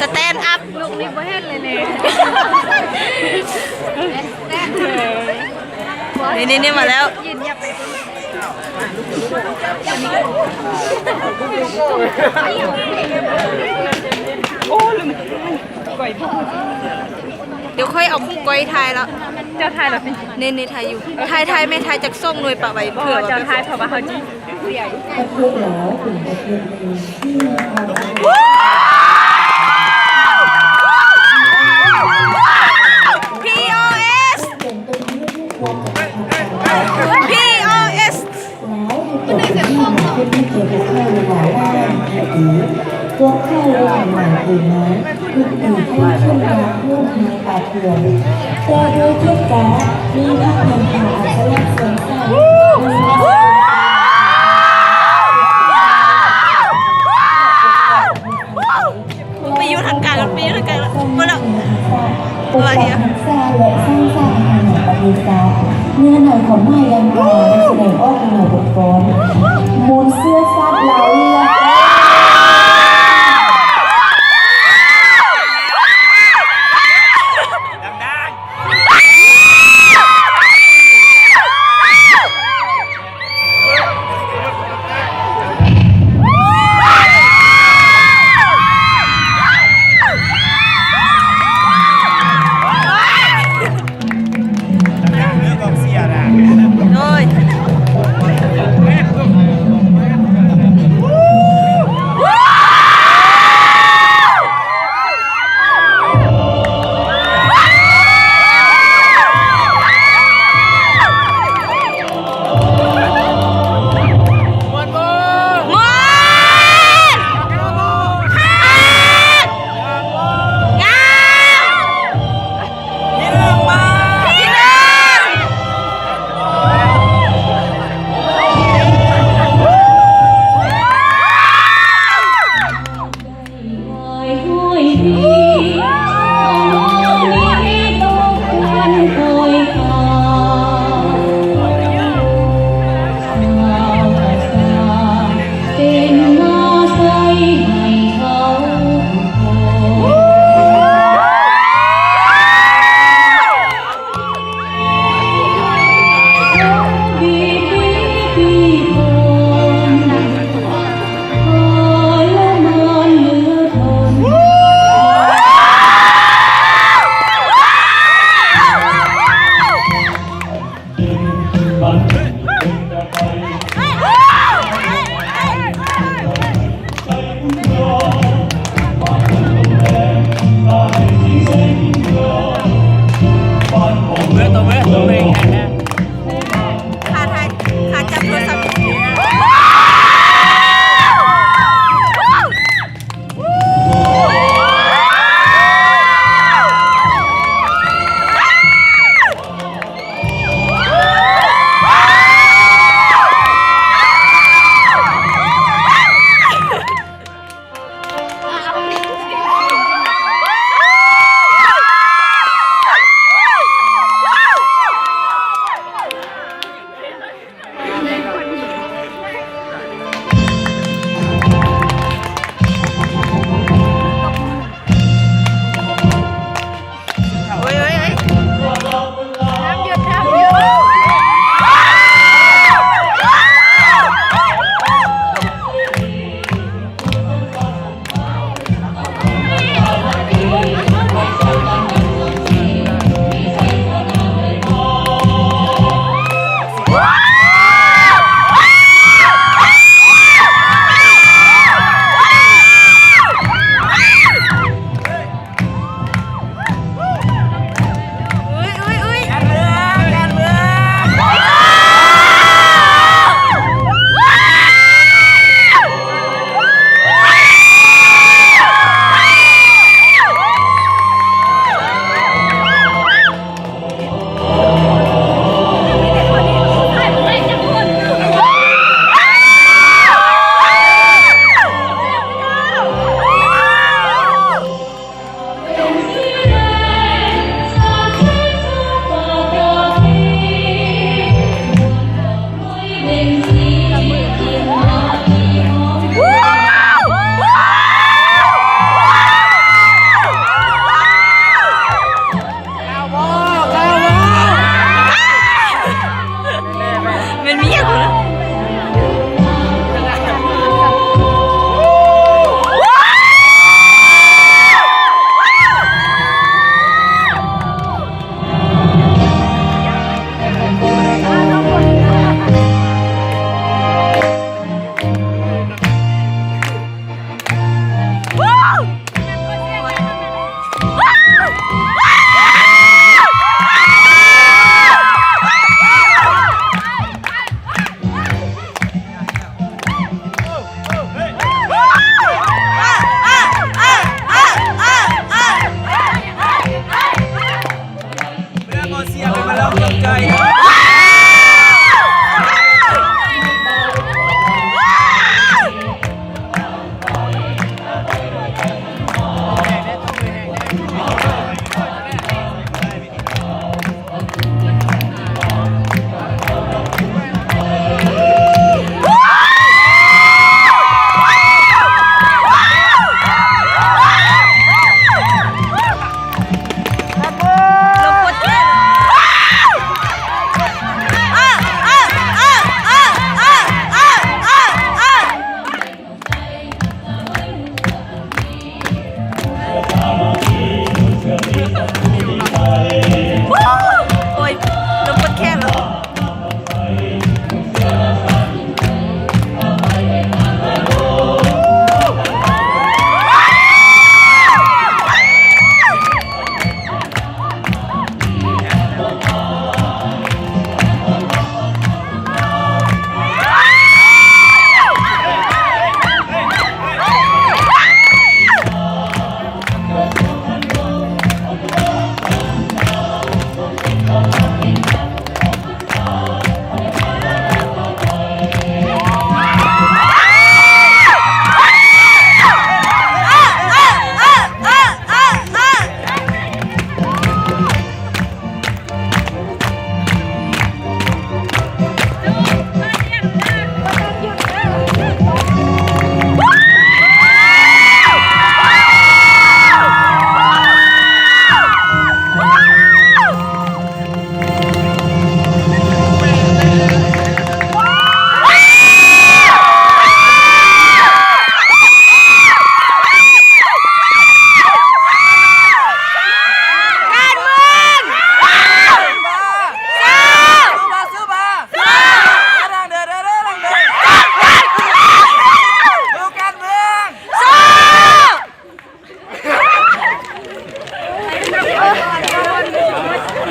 ສະແຕນອັບ ລູກນີ້ບໍ່ເຫັນເລີຍນີ້ ນີ້ໆໆ ມາແລ້ວ ດຽວຂ້ອຍເອົາຄູ່ກ້ອຍຖ່າຍແລ້ວ ເຈົ້າຖ່າຍແລ້ວຕິ? ນີ້ໆ ຖ່າຍຢູ່ ຖ່າຍ ຖ່າຍແມ່ ຖ່າຍຈັກສອງໜ່ວຍປະໄວ້ ເພື່ອວ່າ ເຈົ້າຖ່າຍ ເພາະວ່າເຮົາຈິ ປະເທດລາວເປັນປະເທດໜຶ່ງທີ່ມີຄວາມ ພີໂອເອສ ເປັນປະເທດທີ່ມີຄວາມສຳພັນທາງການ ພີໂອເອສ ລາວຢູ່ຕົກເປັນທີ່ໜຶ່ງຂຶ້ນເປັນເຂດເລກາຫຼາຍລ້ານປີ ພວກເຮົາໄດ້ຫານເອງນັ້ນ ຄືເປັນຜູ້ຂຶ້ນມາຜູ້ມາ ປາກກຽມ ແຕ່ໂດຍທຽບກັນ ມີພາກແມ່ນຕາອັກສະລັກສອງສາມ ໄປຢູ່ທາງກາງ ໄປຢູ່ທາງກາງ ບໍ່ແລ້ວ ບໍ່ເຫັນ ສາ ແລະ ສ້າງສາອາຫານໃນປະເທດຊາດ. ເນື້ອໃນຂອງໄມ້ດັ່ງກ່າວໄດ້ສະແດງອອກໃນບົດກອນ ມູນເຊື້ອຊາດລ